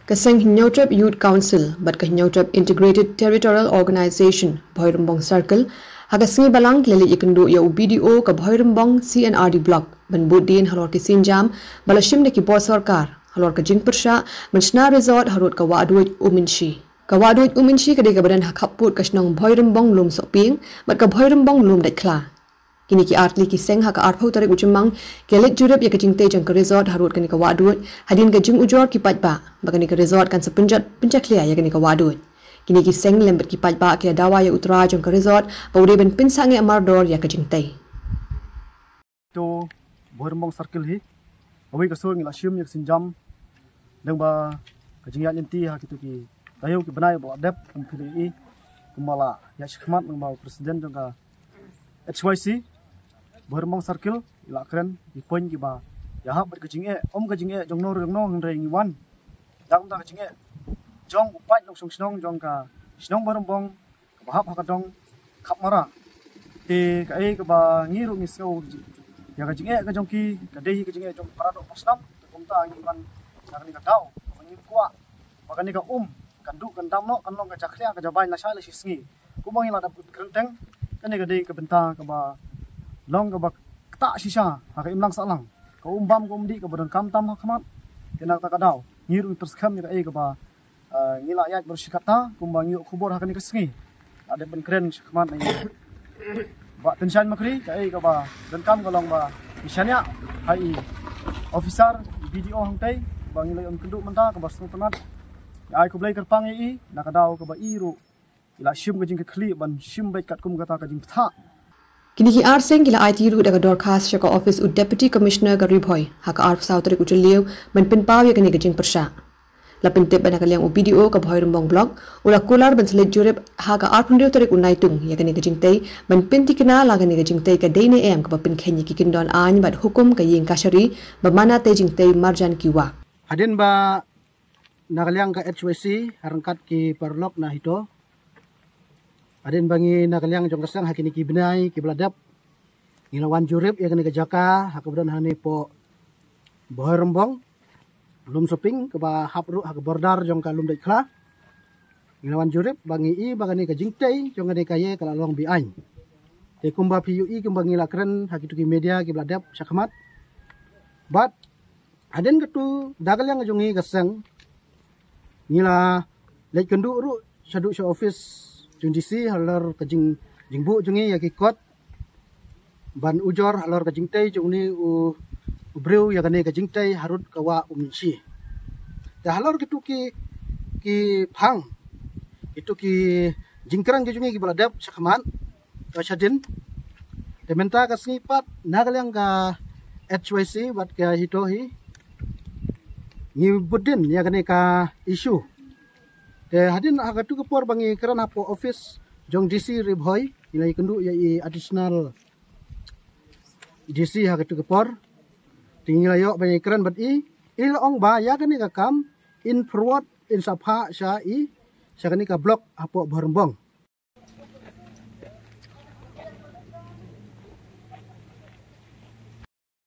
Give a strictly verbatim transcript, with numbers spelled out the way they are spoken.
Ka seng Hynñiewtrep Youth Council bad ka Hynñiewtrep Integrated Territorial Organization Bhoirymbong Circle ha ka sngi Balang ki la leit ïakynduh ïa u B D O ka Bhoirymbong C and R D Block ban bud dien halor ki sienjam ba la shim da ki bor sorkar halor ka jingpyrshah ban shna resort harud ka wahduid Umynshi. Ka wahduid Umynshi ka dei kaba don ha khappud ka shnong Bhoirymbong Lumsohpieng bad ka Bhoirymbong Lumdaitkhla. Kine ki artylli ki seng ha ka arphew tarik u Jymmang ki la leit jurip ïa ka jingtei jong ka resort harud kane ka wahduid hadien ka jingujor ki paidbah ba kane ka resort kan sa pynjot pynjakhlia ïa kane ka wahduid. Kine ki seng lem bad ki paidbah ki la dawa ïa u trai jong ka resort ba u dei ban pynsangeh mardor ïa ka jingtei. To Bhoirymbong Circle hi, kawei ka sur ngi la shim ïa ka sienjam dang ba ka jingïaid lynti ha kito ki taïew ki bnai ba la dep kum phi i kum ba la ïa shakhmat nang ba president jong ka H Y C Bhoirymbong Circle i la kren i point ki ba ïa hap bad ka jingeh, um ka jingeh jong no jong no hynrei ngi wan dang da ka jingeh jong u paid nongshong shnong jong ka shnong Bhoirymbong kaba hap ha ka dong Khapmara. Te kaei kaba ngi ruh ngi sngew ïa ka jingeh ka jong ki ka dei hi ka jingeh jong para doh para snam. Te kumta ngi ban ïa kane ka daw kaba ngi kwah ba kane ka um kan duh kan dam noh kan long ka jakhlia ka jabai lashai lashisngi. Kumba ngi la dap kren teng kane ka dei ka bynta kaba long kaba ktah shisha ha ka imlang sahlang. Ka um bam ka um dih kaba donkam tam ha khmat. Te na kata ka daw ngi ruh ngi pyrskhem ïa kaei kaba ngi la ïaid baroh shi katta kumba ngi ïoh khubor ha kane ka sngi. La dep ban kren shakhmat na i Bah Tynshain Makri kaei kaba donkam ka long ba ngi shaniah ha i officer B D O hangtei ba ngi la ïoh kynduh mynta kaba sngewtynnat. Ngi ai khublei kyrpang ïa i na ka daw kaba i ruh i la shim ka jingkyrkhu ban shim beit katkum kata ka jingbthah. Kine ki ar seng ki la aiti ruh da ka dorkhas sha ka ophis u Deputy Commissioner ka Ri Bhoi ha ka arphew saw tarik u Jylliew ban pynpaw ïa kane ka jingpyrshah. La pyntip ba na ka liang u B D O ka Bhoirymbong Block u la kular ban sa leit jurip ha ka arphew hynriew tarik u Naitung ïa kane ka jingtei ban pyntikna la kane ka jingtei ka dei ne em kaba pynkheiñ ïa ki kyndon aiñ bad hukum ka ïing kashari ba mana tei jingtei marjan ki wah. Hadien ba na ka liang ka H Y C ha ryngkat ki paralok na HITO, hadien ba ngi na ka liang jong ka seng ha kine ki bnai kiba la dep ngi la wan jurip ïa kane ka jaka ha kaba don hangne poh Bhoirymbong Lumsohpieng kaba hap ruh ha ka border jong ka Lumdaitkhla. Ngi la wan jurip ba ngi i ba kane ka jingtei jong kane ka ïing ka la long be-aiñ. Te kumba phi ïohi kumba ngi la kren ha kito ki media kiba la dep shakhmat. Bad hadien katu da ka liang jong ngi ka seng ngi la leit kynduh ruh shaduh sha ophis jong D C halor ka jing jingbuh jong ngi ïa ki kot ban ujor halor ka jingtei jong une u briew ïa kane ka jingtei harud ka wah Umynshi. Te halor kitu ki ki phang kitu ki jingkren ki jong ngi kiba la dep shakhmat ka shadien. Te mynta ka sngi pat na ka liang ka H Y C bad ka HITO hi ngi bud dien ïa kane ka issue. Te hadien ha katu ka por ba ngi kren hapoh ophis jong D C Ri Bhoi ngi la ïakynduh ïa i additional D C ha katu ka por. Te ngi la ïoh ba ngi kren bad i i la ong ba ïa kane ka kam in forward in sa phah sha i sha kane ka block hapoh Bhoirymbong.